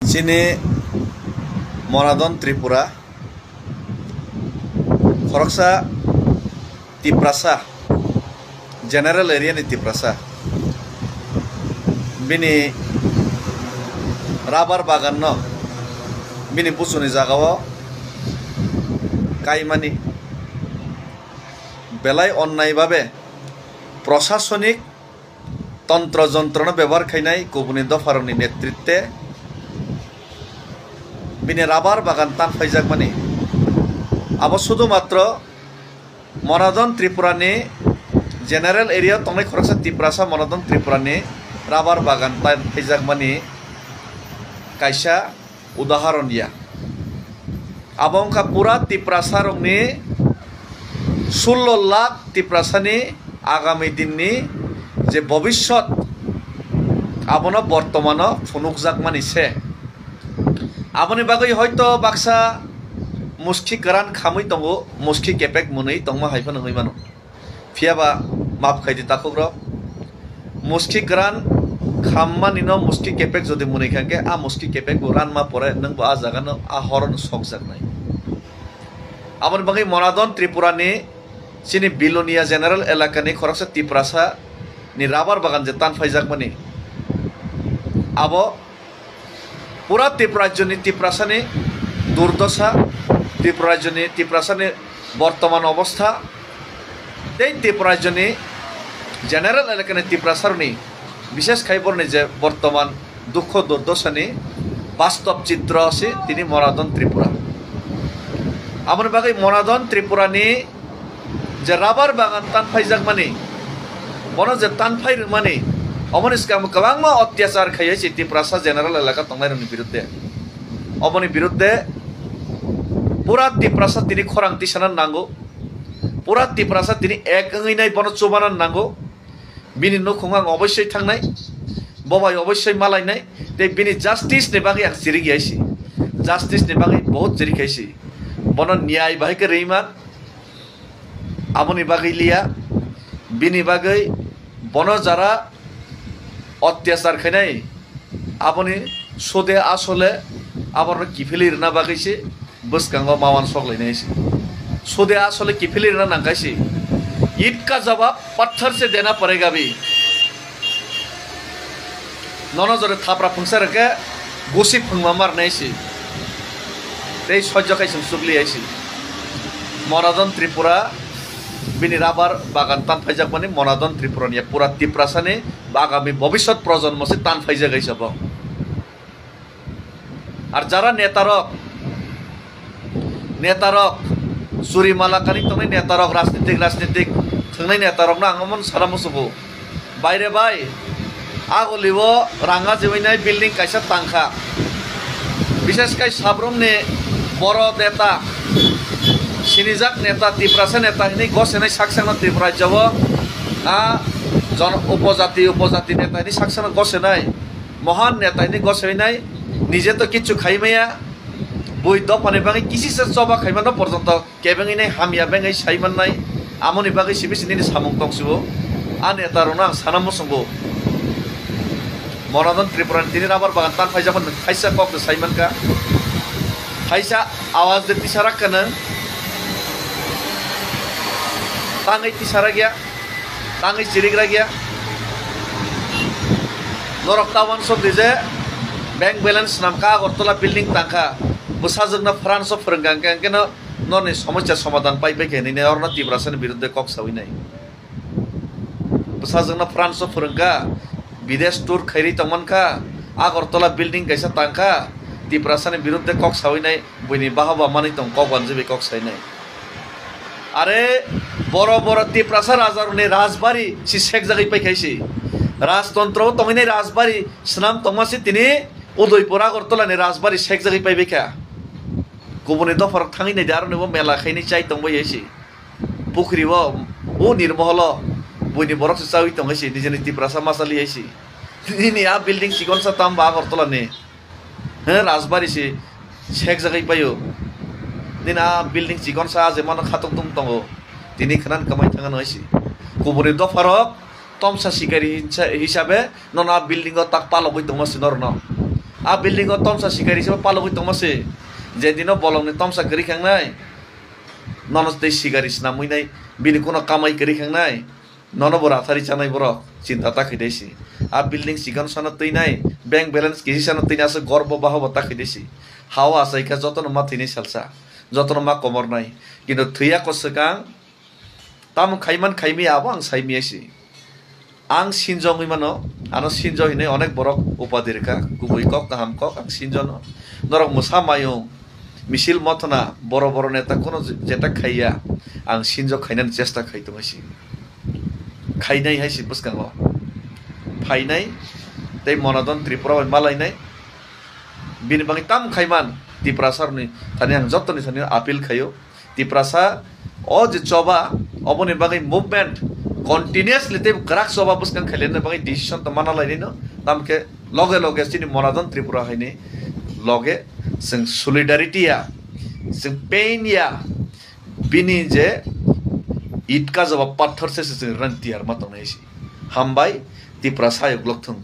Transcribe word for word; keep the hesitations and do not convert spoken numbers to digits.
Chini Monadon Tripura, khoroksa Tiprasa, general area ni Tiprasa, bini rubber bagan no bini buchuni jaga o kaimani belai onnai babe prosasonik tontro jontrono bebohar khainai kubuni dopharokni netritwe bini rubber bagan tan phaijakmani. Abo sudu matro Monadon Tripurani general area tongnai khoroksa Tiprasa Monadon Tripurani rubber bagan tan phaijakmani kaisa udaharon ya. Abo wngkha pura Tiprasarokni sullo lakh Tiprasani agami dinni je bobiswt abono bortomano phunukjakmani se. Aboni bagwi hoito baksa muski kwran khamwi tongo, muski kepek mwnwi tongma hai phano wngwi mano. Phiyaba map khai di takhukrok. Muski kwran khammani no muski kepek jodi mwnwi kha khe, a muski kepek bo ranma pore nwng bo a jaga no a horo no sokjaknai. Aboni bagwi Monadon Tripura ni chini Bilonia general elaka ni khoroksa Tiprasa ni rubber bagan je tan phaijakmani, abo pura Tripura rajyoni Tiprasani durdosa, Tripura rajyoni Tiprasani bortoman obostha, tei Tripura rajyoni general elakani Tiprasaroni, bishes khai borni je bortoman dukho durdosani bastob chitro se tini Monadon Tripura. Aboni bagwi Monadon Tripurani je rubber bagan tan phaijakmani, bono je tan phai rwmani, oboni swkang kwbangma otyachar khaiwi se Tiprasa general elaka tongnairokni birudde. Oboni birudde pura Tiprasa tini khorang tisana nango, pura Tiprasa tini ek wngwi nai bono chubana nango, bini nukhung ang obossoi thangnai, bo bai obossoi malainai, tei bini justice ni bagwi ang chirik yaisi, justice ni bagwi bahut chirik yaisi, bono niyai bahai khe rwimani. Aboni bagwi liya, bini bagwi bono jara otyachar khainai, aboni sude asole abono kiphilwi rwna bagwi se bwskango mawan sok lainai se. Sude asole kiphilwi rwna nang kai se. Id ka jawab patthar se dena padega bhi. Nono jore thapra phungsa rwkhe gusi phungma mar nai si. Tei sojjo khai chwng chukli ai si. Monadon Tripura bini rubber bagan tan phaijakmani Monadon Tripura ni pura Tiprasani bagami bobiswt projonmo se tan phaijak ai sabo. Ar jara netarok, netarok, churi mala kani tongnai netarok, rajnitik, rajnitik thwngnai netarokno ang omono sana muchungo. Baire bai, agolibo ranga jibainai building kaisa tangkha. Bishes kai sabrumni boro neta, sinijak neta, Tiprasa neta hinwi gosenai saksano Tripura rajyo o, a jon-, upojati, upojati neta hinwi saksano gosenai. Mohan neta hinwi gosenai, nije to kichu khai maya, bui dophani bagwi kisisa choba khaimano porjonto kebengwi nai hamya bengwi sai mannai, amoni bagwi simi sini ni samung tong sibo. A neta rokno ang sana muchungo. Monadon Tripura ni tini rubber bagan tan phaijak man kaisa kok de sai mankha. Kaisa awaz de tisarak kana. Tangwi tisarak ya. Tangwi chirigra gya. Norok ta uansuk di je bank balance swnam kha, Agartala building tang kha. Bwsajwkno France o phwrwng kha, hwnkhe, hwnkhe no norni somosya somadhan pai pai khe hinwi nai, orono Tiprasani birudde kok sawi nai. Bwsajwkno France o phwrwng kha, bidesh tour khairwi tongman kha, Agartala building kaisa tang kha, Tiprasani birudde kok sawi nai. Buini baha ba manwi tong kok uanjagwi kok sainai. Are boro boro Tiprasa rajarokni rajbari si sekjagwi paikhaisi. Rajtontro o tongwinai rajbari swnam tongma si tini Udaipur Agartala ni rajbari sekjagwi paibaikha. Kubuni dopharok thangwi naidi aroni bo mela khainai chai tongbai si. Pukhri o, o nirmoholo buini borok se chawi tonghaisi, nijini Tiprasa machali haisi. Nini a building chikonsa tamba Agartala ni. He, rajbari se sekjagwi paio. Nini a building chikonsa je mano khatung tung tongo. Tini khnan kwmai thangano haisi. Kubuni dopharok tomsa sikari hinsa-, hisabe nono a building o tak palogwi tongma si norno. A building o tomsa sikari se palogwi tongma se. Je dino bolongni tomsa kwrwi khangnai. Nono tei sikari snamwi nai. Bini kuno kamai kwrwi khangnai. Nono bo rathari chanai borok. Chinta ta khaidai si. A building sikano sano twi nai. Bank balance kisi sano twi nai aswk gorbo bahobo ta khaidai si. Hao achaikha jotono ma thwinai salsa. Jotono ma komornai. Kintu thwiya ko swkang. Tamo khaiman khaimaya abo ang saimaya si. Ang sinjo wngwi mano, ano sinjo hinwi onek borok upadi rwkha, kubui kok kaham kok ang sinjono. Norok mwsa mayung, misil mothona, boro boro neta kuno je-, jeta khaiya, ang sinjo khainani chesta khai tongwi si. Khainai hai si bwskango. Phainai tei Monadon Tripura bai malainai. Bini bagwi tam khaiman Tiprasarokni thani ang jottoni thani appeal khaio. Tiprasa o je choba, oboni bagwi movement continuously tei kwrak choba bwskang khailani bagwi decision to mana lainino, tamkhe loge loge chini Monadon Tripura haini loge chwng solidarity ya, chwng pain ya, bini je itka joba pathor se se chwng rang tiyar ma tongnai si. Hambai, Tiprasa yok lok thung.